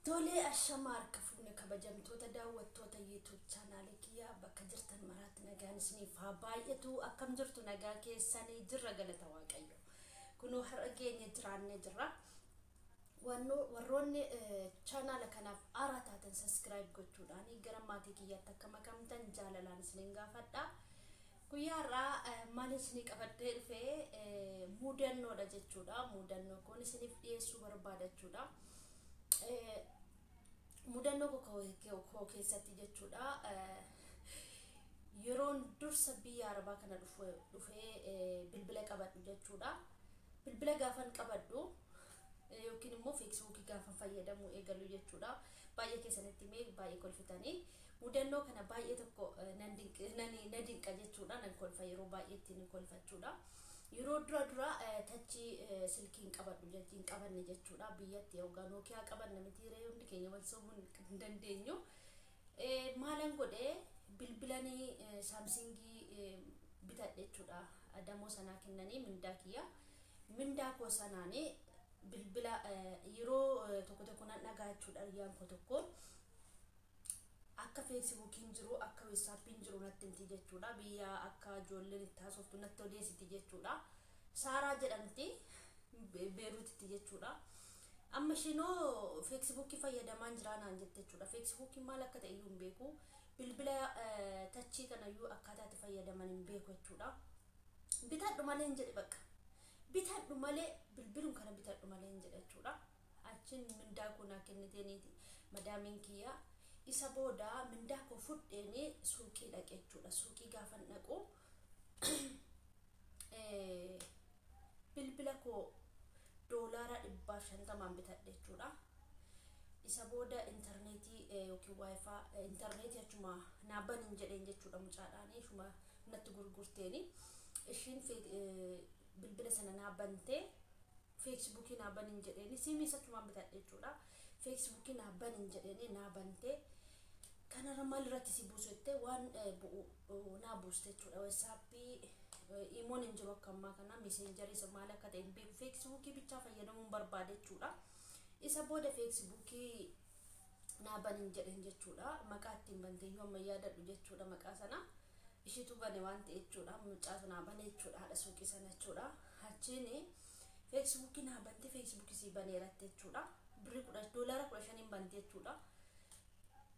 Tolee, ashama harka fuune kabajamtoota daawwattoota YouTube chaanaalii kiyyaa bakka jirtan maraatti nagaan isiniif haa baay'atu. Akkam jirtu? Nagaa keessanii? Jirra, galata Waaqayyo. Kunoo har'a geenye, jiraannee jirra. Warroonni chaanaala kanaaf haaraa taatan subscribe gochuudhaan gara maatii kiyyaatti akka makamtan jaalalaan isiniin gaafadha. Guyyaa har'aa maal isinii qabadhee dhufee? Mudannoodha jechuudha. Mudannoo kun isiniif dhiyeessuu barbaada jechuudha. Mudannoo koo keessatti jechuudha. Yeroon dursa biyya Arabaa kana dhufee bilbila qabadhu jechuudha. Bilbila gaafan qabadhu yookiin immoo feesbuukii gaafan fayyadamuu eegalu jechuudha. Baay'ee keessanitti mee baay'ee kolfitanii. Mudannoo kana baay'ee tokko na dinqa jechuudha. Nan kolfa, yeroo baay'ee ittiin kolfachuudha. Yeroo dura dura tachii silkii hin qabadhu, hin qabanne jechuudha. Biyyatti yookaan Nookiyaa qabanna miti ree? Hundi keenya wal sobuu hin dandeenyu. Maalan godhee? Bilbilanii Saamsingii bitadhe jechuudha. Damoo sanaa kennanii mindaa kiyya. Mindaa koo sanaanii bilbila yeroo tokko tokko nan dhagaa jechuudha. Hiriyyaan koo tokko akka feesbuukiin jiru, akka weessaappiin jiru natti himti jechuudha. Biyya akka ijoolleen itti haasoftu natti odeessiti jechuudha. Saaraa jedhamti, Beeruutitti jechuudha. Amma ishiinoo feesbuukii fayyadamaan jira naan jette jechuudha. Feesbuukiin maal akka ta'e iyyuu hin beeku. Bilbila tachii kanayyuu akkaataa itti fayyadaman hin beeku jechuudha. Bitadhu malee hin jedhe bakka. Bitadhu malee, bilbilum kana bitadhu malee hin jedhe jechuudha. Achiin mindaa koo naa kenniteeniiti madaamiin kiyya. Isa booda mindaa koo fudheeni suuqii dhaqe jechuudha. Suuqii gaafan dhaqu bilbila koo $150n bitadhe jechuudha. Isa booda intarneetii yookiin WiFi intarneetii achuma naa banin jedheen jechuudha mucaadhaanii ishuma natti gurgurteeni. Ishiin bilbila sana naa bantee, feesbuukii naa banin jedheeni, siimii achumaan bitadhe jechuudha. Feesbuukii naa banin jedheeni, naa bantee, kanarra maal irratti si buusu jettee waan bu'u naa buuste jechuudha. Weessaappii, imoon hin jiru akka ammaa kana, miseenjarii maal akka ta'e hin beeku, feesbuukii bichaa fayyadamuun barbaade jechuudha. Isa booda feesbuukii naa banin jedheen jechuudha. Maqaa ittiin bante iyyuu amma yaadadhu jechuudha maqaa sana. Ishiitu bane waan ta'e jechuudha. Mucaatu naa bane jechuudha, haadha suuqii sana jechuudha. Achiin feesbuukii naa bante, feesbuukii sii baneeratte jechuudha. Birrii $15n bante jechuudha.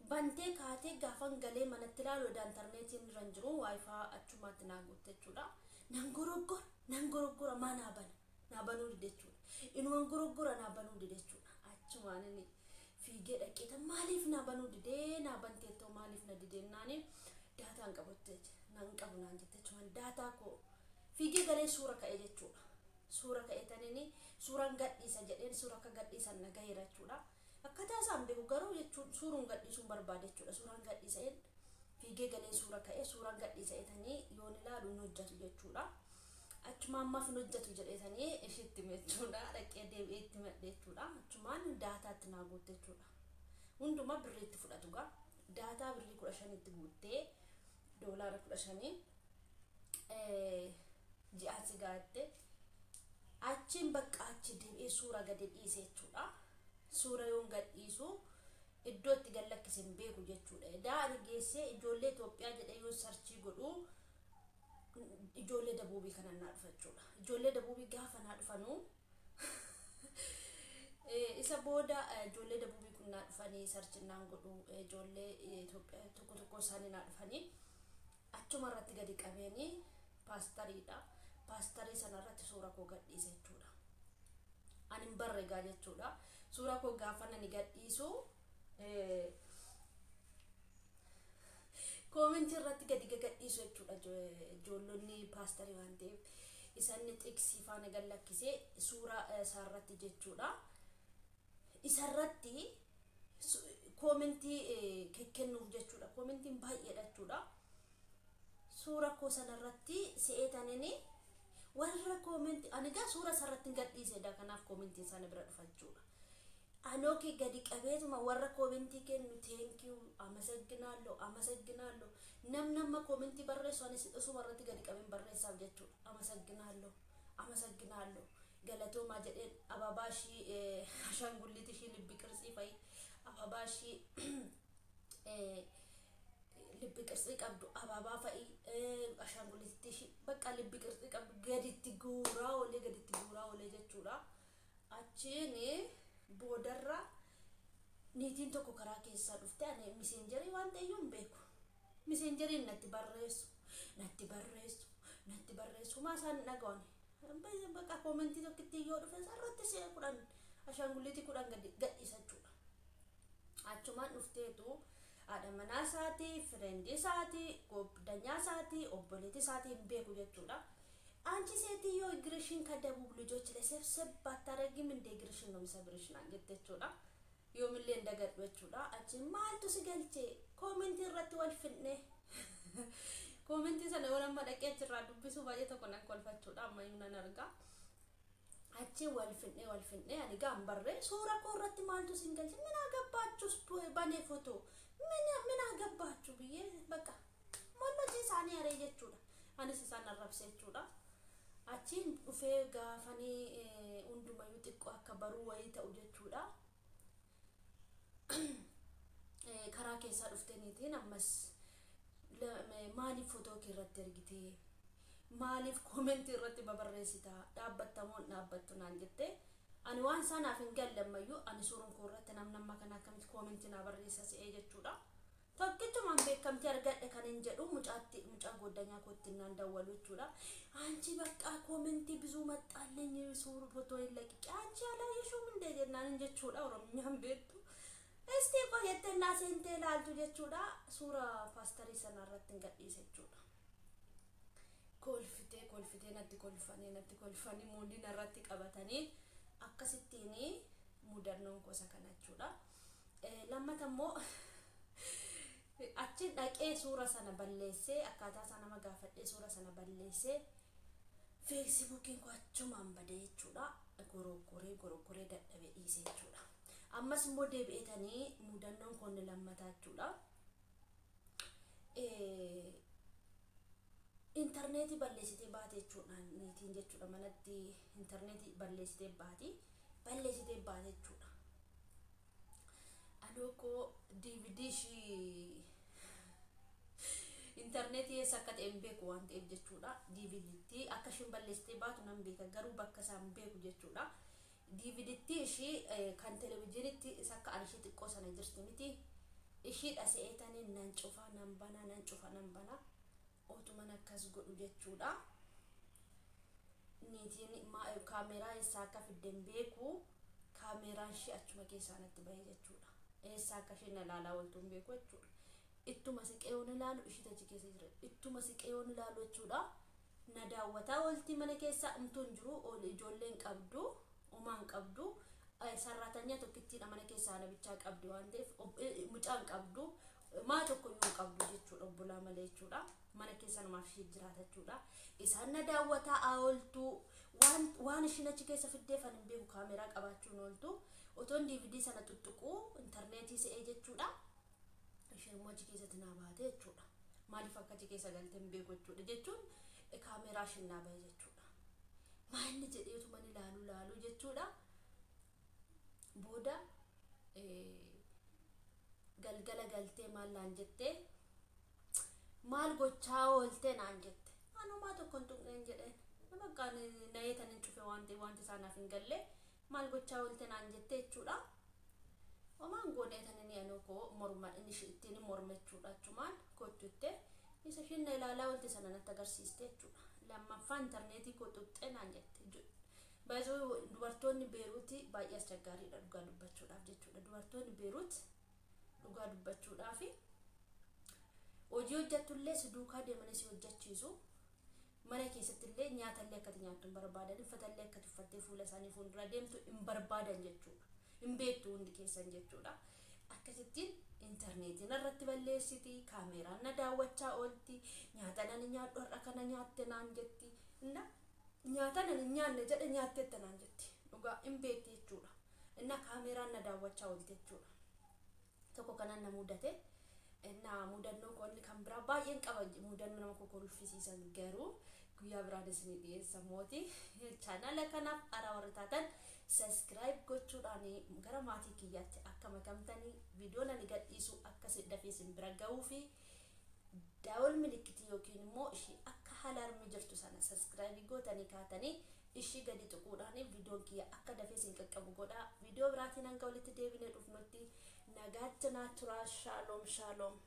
Bantee kaatee gaafan galee manatti ilaalu edaa intarneetiin irra hin jiru, WiFi achumaatti naa guutte jechuudha. Nan goroggora, nan goroggora, maa naa bana? Naa banuu dide jechuudha. Inuman goroggora, naa banuu dide jechuudha. Achumaan inni fiigee dhaqeeta, maaliif naa banuu didee? Naa banteettoo maaliif na didee naani, daataa hin qabu nan qabu naan jette jechuudha. Daataa koo fiigee galee suura ka'e jechuudha. Suura ka'e tanini suuraan gadhiisa jedheen, suura akka gadhiisan na gaheera jechuudha. Akkaataa isaan beeku garuu jechuun suuruun gadhiisuun barbaade jechuudha. Suuraan gadhiisa'een fiigee galee suura ka'e, suuraan gadhiisa'etanii yoon ilaalu hin hojjetu jechuudha. Achumaan ammaaf hin hojjetu jedheetanii ishiitti jechuudha. Dhaqee deebi'ee itti madhe jechuudha. Achumaan daataatti naa guutte jechuudha. Hundumaa birrii itti fudhatu gaa. Daataa birrii 15tti guuttee, $15 ji'aan si gaatte. Achiin bakka achi deebi'ee suura gadi dhiise jechuudha. Suura yoon gad dhiisu iddoo itti gad lakkise hin beeku jechuudha. Edaa ani geessee ijoollee Itoophiyaa jedhee yoon search godhu ijoollee dabuubii kana naa dhufa jechuudha. Ijoollee dabuubii gaafa naa dhufanuu, isa booda ijoollee dabuubii kun naa dhufanii, search naan godhu, ijoollee Itoophiyaa tokko tokko isaanii naa dhufanii, achuma irratti gadi qabeenii paastariidha. Paastarii sana irratti suura koo gadhiise jechuudha. Ani hin barre gaa jechuudha. Suura koo gaafa nani gadhiisu koomentii irratti gadi gagadhiisu jechuudha ijoollonni paastarii waan ta'eef. Isanni xiqsii faana gad lakkisee suura isaarratti jechuudha. Isarratti koomentii kennuuf jechuudha. Koomentiin baay'eedha jechuudha. Suura koo sanarratti se'eetanini warra koomentii ani gaa suura isarratti hin gadhiisedha. Kanaaf koomentiin sana bira dhufa jechuudha. Anoo kee gadi qabeetuma warra koomentii kennu, "Thank you, አመሰግናለሁ, አመሰግናለሁ." Namni amma koomentii barreessu anis isuma irratti gadi qabeen barreessaaf jechuudha. "አመሰግናለሁ, አመሰግናለሁ, galatoomaa" jedheen, ababaa ishii, ashaangulliit ishii libbi qirtsii fa'i Ababaa ishii libbi qirtsii qabdu, ababaa fa'i, ashaanguliitti ishii bakka libbi qirtsii qabdu gaditti guuraa oolee, gaditti guuraa oolee jechuudha. Achiin boodarra niitiin tokko karaa keessaa dhufte. Ani Messengerii waan ta'eyyuu hin beeku. Messengeriin natti barreessu, natti barreessu, natti barreessu, maa isaan dhaga'an. Bakka commentii tokkitti yoo dhufe irratti si'a 10 ashaanguliitii 10 gadi gadhiisa jechuudha. Achumaan dhufteetu haadha manaa isaatii, friendii isaatii, goddanyaa isaatii, obboleettii isaatii hin beeku jechuudha. አንቺ ሴትዮ እግርሽን ከደቡብ ልጆች ላይ ሰብሰብ ባታረጊም እንደ እግርሽን ነው የሚሰብርሽ naan jette jechuudha. Yoomillee hin dagadhu jechuudha. Achi maaltu si galchee commentii irratti wal finne. Commentii sana yoo nama dhaqee achirraa dubbisuu baay'ee tokko nan kolfachuudha, ammayyuu nan argaa. Achi wal finne, wal finne. Ani gaan barree suura koo irratti maaltu si galchee, ምን አገባችሁ በኔ ፎቶ, ምን አገባችሁ ብዬ በቃ mollochi isaanii aree jechuudha. Anis isaan arrabse jechuudha. Achiin dhufee gaafanii hundumayyuu xiqqoo akka baruu wayii ta'u jechuudha. Karaa keessaa dhufteniitiin ammas maaliif footoo kee irratti ergitee, maaliif commentii irratti babarreessitaa, dhaabbattamoon dhaabbattu naan jette. Ani waan sanaaf hin galle ammayyuu. Ani suuraan koo irratti namni amma kana akkamitti commentii naa barreessa se'ee jechuudha. Tokkichumaan beekamtii argadhe kan hin jedhu mucaatti, mucaa goddanyaa kootti naan dawwalu jechuudha. አንቺ በቃ comment ብዙ መጣልኝ, suur ፎቶ ለቅቄ, አንቺ አላየሽውም እንደ jennaan jechuudha. Oromiyaan beektu. Isti qoyettennaa seentee ilaaltu jechuudha. Suura paastarii sana irratti hin gadhiise jechuudha. Kolfitee kolfitee, natti kolfanii, natti kolfanii, muudina irratti qabatanii, akkasittiin mudannoon gosa kana jechuudha. Lammata immoo achi dhaqee suura sana balleessee, akkaataa isaa nama gaafadhee suura sana balleessee, Facebookiin koo achumaan badee jechuudha. Goroggoree goroggoree dadhabee dhiise jechuudha. Ammas immoo deebi'eetanii mudannoon kun lammataa jechuudha. Intarneetii balleessitee baate jechuudha niitiin jechuudha, manatti intarneetii balleessitee baati, balleessitee baate jechuudha. Anoo koo DVD ishii intarneetii eessa akka ta'e hin beeku waan ta'eef jechuudha. DVDtti akka isheen balleessitee baatu nan beeka, garuu bakka isaa hin beeku jechuudha. DVDtti ishii kan televizyiinitti isa akka ani ishee xiqqoo sana jirti miti. Ishii dhase'eetanii nan cufa nan bana, nan cufa nan bana, otuman akkas godhu jechuudha. Niitiin kaameeraa eessaa akka fidde hin beeku, kaameeraan ishee achuma keessaa natti bahee jechuudha. Eessaa akka isheen ilaalaa ooltu hin beeku jechuudha. Ittuma siqee yoon ilaalu ishii achi keessa jira. Ittuma siqee yoon ilaalu jechuudha. Na daawwataa oolti mana keessa, umtuu hin jiru, ijoolleen qabdu, umaan qabdu. Sarraatanya tokkittiidha mana keessaa na bichaa qabdi waan ta'eef, mucaan qabdu, maa tokko iyyuu hin qabdu jechuudha, obbolaa malee jechuudha. Mana keessa namaaf ishee jiraata jechuudha. Isaan na daawwataa ooltu, waan ishiin achi keessa fiddeefan hin beeku, kaameeraa qabaachuun ooltu. Otoon DVD sana tuttuquu intarneetii se'ee jechuudha. Isheen immoo achi keessatti naa baate jechuudha. Maaliif akka achi keessa galte hin beeku jechuudha, jechuun kaameeraa isheen naa bahe jechuudha. Maalli jedheetu mani laalu laalu jechuudha. Booda galgala galtee maal naan jettee, maal gochaa oolte naan jette. Anumaa tokko hin tuqneen jedheen. Bakka na'ee hin cufe waan ta'eef wanti isaanaaf hin galle, maal gochaa oolte naan jette jechuudha. Homaan goonee tan inni anoo koo morma inni ittiin morma jechuudha, achumaan kottutte isa isheen na ilaalaa oolte sana natti agarsiiste jechuudha. Lammaffaa intarneetii koo tuqxee naan jette. Baay'ee dubartoonni Beeruuti baay'ee aschaggariidha dhugaa dubbachuudhaaf jechuudha. Dubartoonni Beeruut dhugaa dubbachuudhaaf hojii hojjettullee si duukaa deemanii si hojjechiisu. Mana keessatti illee nyaatallee akkati nyaattu hin barbaadan, uffatallee akkati uffattee fuula isaanii fuuldura deemtu hin barbaadan jechuudha. Hin beektu hundi keessan jechuudha. Akkasittiin intarneetiin irratti balleessiti, kaameeraan na daawwachaa oolti, nyaata nani nyaadhu har'a kana nyaatte naan jetti. Nyaata nani nyaanne jedhe nyaatteetta naan jetti. Dhugaa hin beekti jechuudha. Inna kaameeraan na daawwachaa oolti jechuudha. Tokko kanan na mudate. Inna mudannoo koonni kan biraa baay'een qaba, mudannoo nama kokolfisiisan, garuu guyyaa biraan isinii dhiyeessa mooti. Chaanala kanaaf haaraa warri taatan Subscribe gochuudhaan gara maatii kiyyaatti akka makamtanii, viidiyoon ani gadhiisu akka dafee isin bira gahuu fi daawol milikitii yookiin immoo ishii akka alarmii jirtu sana subscribe gootanii kaatanii ishii gadi tuquudhaan viidiyoon kiyya akka dafee isin qaqqabu godhaa. Viidiyoo biraatiin hanga walitti deebinee dhufnutti nagaatti naa turaa. Shaaloom shaaloom.